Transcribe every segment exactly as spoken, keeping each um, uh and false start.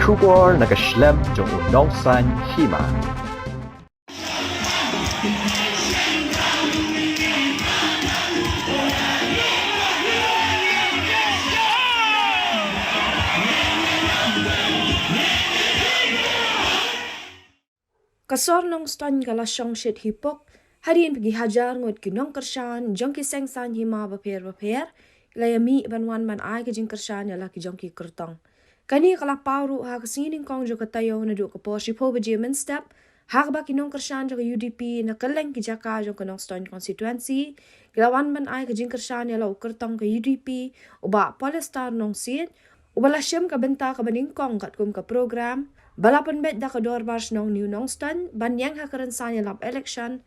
Khubor na ka shlem jong u nongsan hima. Ka sor Nongstoiñ ka la shong shit hi pok, hadien ba ki hajar ngut ki nongkyrshan jong ki seng san hima bapher bapher ki la ïa mih ban wan ban ai ka jingkyrshan ïa la ki jong ki kyrtong. Kane ka la paw ruh ha ka sngi nyngkong jong ka taïew naduh ka por shiphew baje mynstep, ha kaba ki nongkyrshan jong ka U D P na kylleng ki jaka jong ka Nongstoiñ constituency ki la wan ban ai ka jingkyrshan ïa la u kyrtong ka U D P, u Bah Pollester Nongsiej, uba la shim ka bynta kaba nyngkong katkum ka program ba la pynbeit da ka Dorbar Shnong New Nongstoiñ ban ïeng ha ka rynsan ïalap election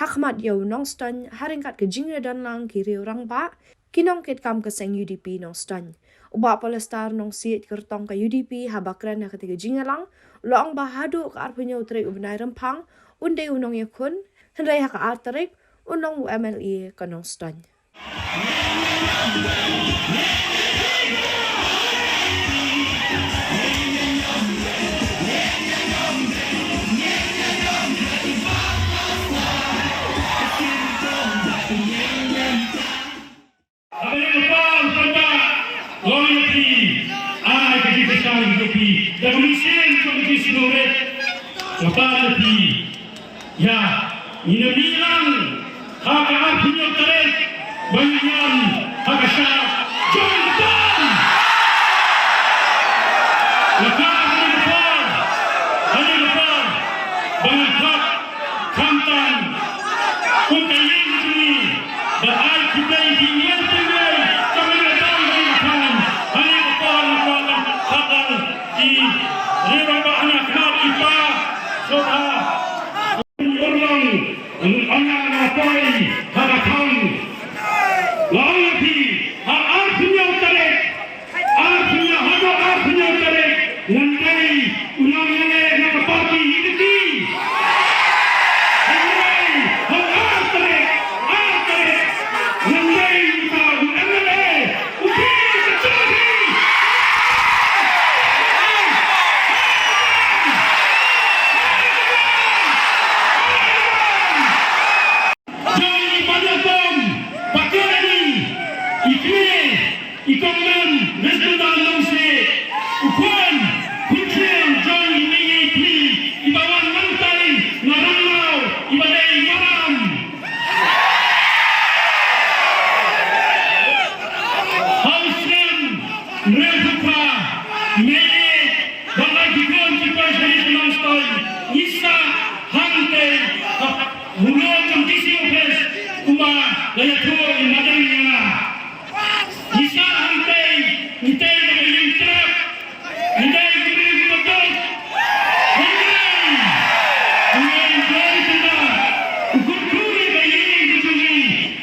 ha khmat ïa u Nongstoiñ, ha ryngkat ka jingïadon lang ki riew rangbah, ki nongkitkam ka seng U D P Nongstoiñ. U Bah Pollester Nongsiej, kyrtong ka U D P, haba kren ha katei ka jingïalang, u la ong ba haduh ka arphew hynñiew tarik u bnai Rymphang un dei u nongïakhun, hynrei ha ka ar tarik un long u M L A ka Nongstoiñ. Haba ïa ka por kata, long ïa phi, ai ka jingkyrshan ïa phi da ka mynsiem jong ka jingsngewrit. Nga pan ïa phi. Ïa, ngin ïa mih lang ha ka arphew hynñiew tarik ban ïa ïam ha ka shap jong ka tam. Nga kwah ha kane ka por, ha kane ka por, ba ngan khot khamtam kum ka ïing jong ngi, ba ai khublei ïa ki ïing jong ngi, ka mih ka tam, ka mih ka tam. Ha kane ka por nga kwah ban khot lang ki riew rangbah ha khmat, ki pa sngewbha. Urlong, ong ïa nga poi ha ka thong. Nga ong ïa phi, ha arphew hynñiew tarik, arphew hynñiew, haduh arphew hynñiew tarik, ngan dei u nongïaleh na ka party hi kti. Hynrei ha ar tarik, ar tarik, ngan dei uta u M L A. Hausen, Rehupa, Mei, ba la ki khun ki poi sha ri Nongstoiñ, ngi sah hangtei ha u lum jong D C office, kumba la ïathuh i Madeng ïa nga. Ngi sah hangtei, ngi tei da ka ïing trep, ngi tei da ka ïing trep. Hynrei, hynrei, hynrei, hynrei, u kut kut ïa ka ïing ka jong ngi,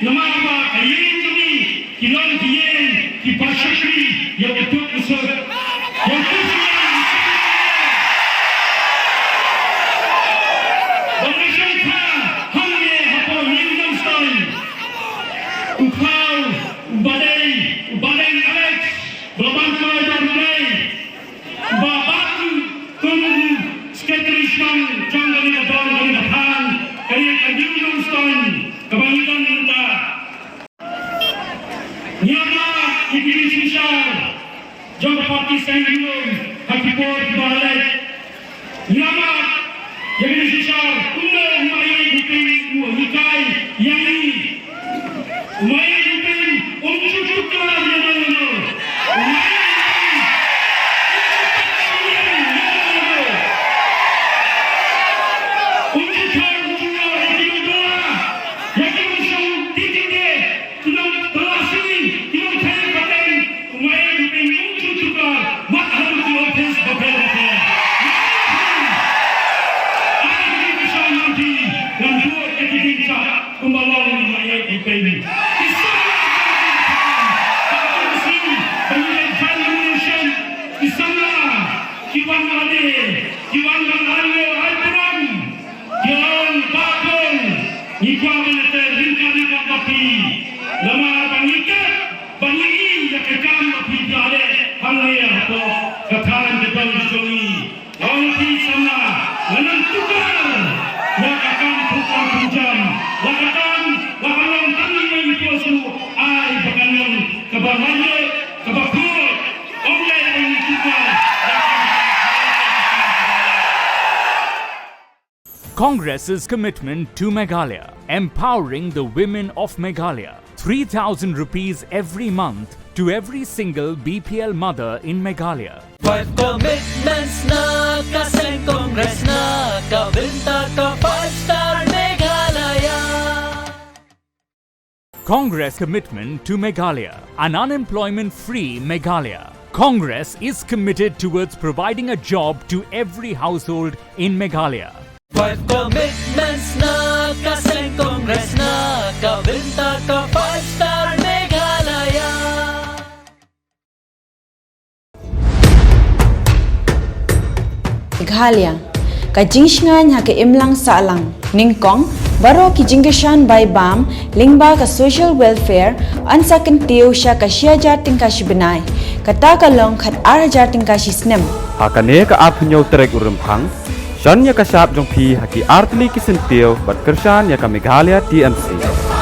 namar ba ka ïing jong ngi, ki long ki ïing kiba shakri ïa u duk u suk. Ïa u duk u suk. Ba ngi shong kha hangne hapoh New Nongstoiñ. U Khlaw, u Badei, u Badei Alex, ba ban koi ba rnai. Ba ban kum u Secretary Shnong jong kane ka dong kane ka thaiñ, kane ka New Nongstoiñ, kaba ngi don mynta. Ngi ïamap ïa ki jingsynshar jong ka party seng New Nongstoiñ ha ki por kiba la leit. Ngi ïamap ïa ki jingsynshar kumno u Maïaid Hoping u hikai ïa ngi. U Maïaid Hoping um ju tuklar ïano ïano. U Maïaid Hoping um ju tuklar ïano ïano. Um ju thang, um ju ïoh ïa ki nongbylla, ïa ki nongshong ticket. Ki nongtylli, ki nongtylli pateng, u Maïaid Hoping um ju tuklar, wat haduh ki office bapher bapher. Ai ki kyrshan jong phi, ngan bud ïa ki diengshah, kumba long u Maïaid Hoping. Ki samla jong ka thaiñ, ba ki shu, ba ngi leit ban nomination, ki samla, ki wan lade, ki wan ban ai nguh ai burom. Ki ong, "Bah Kong, ngi kwah ban ïatrei ryngkat ryngkat bad phi. Namar ba ngi tip, ba ngi i ïa ka kam ba phi la leh hangne hapoh ka thaiñ ka dong jong ngi." Ngan tukar ïa ka kam pukor pynjam, la ka kam, la ka long tang ïa ngi pyrshah ai ba kan long kaba lait, kaba khuid. Ong lei ai ngi tukar. Congress's commitment to Meghalaya, empowering the women of Meghalaya. Three thousand rupees every month to every single B P L mother in Meghalaya. Five commitments na ka seng Congress na ka bynta ka five star Meghalaya. Congress commitment to Meghalaya, an unemployment free Meghalaya. Congress is committed towards providing a job to every household in Meghalaya. Five commitments na ka seng Congress na ka bynta ka five star Meghalaya. Meghalaya, ka jingshngaiñ ha ka imlang sahlang. Nyngkong, baroh ki jingkyrshan bai bam lyngba ka social welfare yn sa kyntiew sha ka shi hajar tyngka shi bnai, kata ka long khat ar hajar tyngka shi snem. Ha kane ka arphew tarik u Rymphang, shon ïa ka shap jong phi ha ki artylli ki syntiew bad kyrshan ïa ka Meghalaya T M C.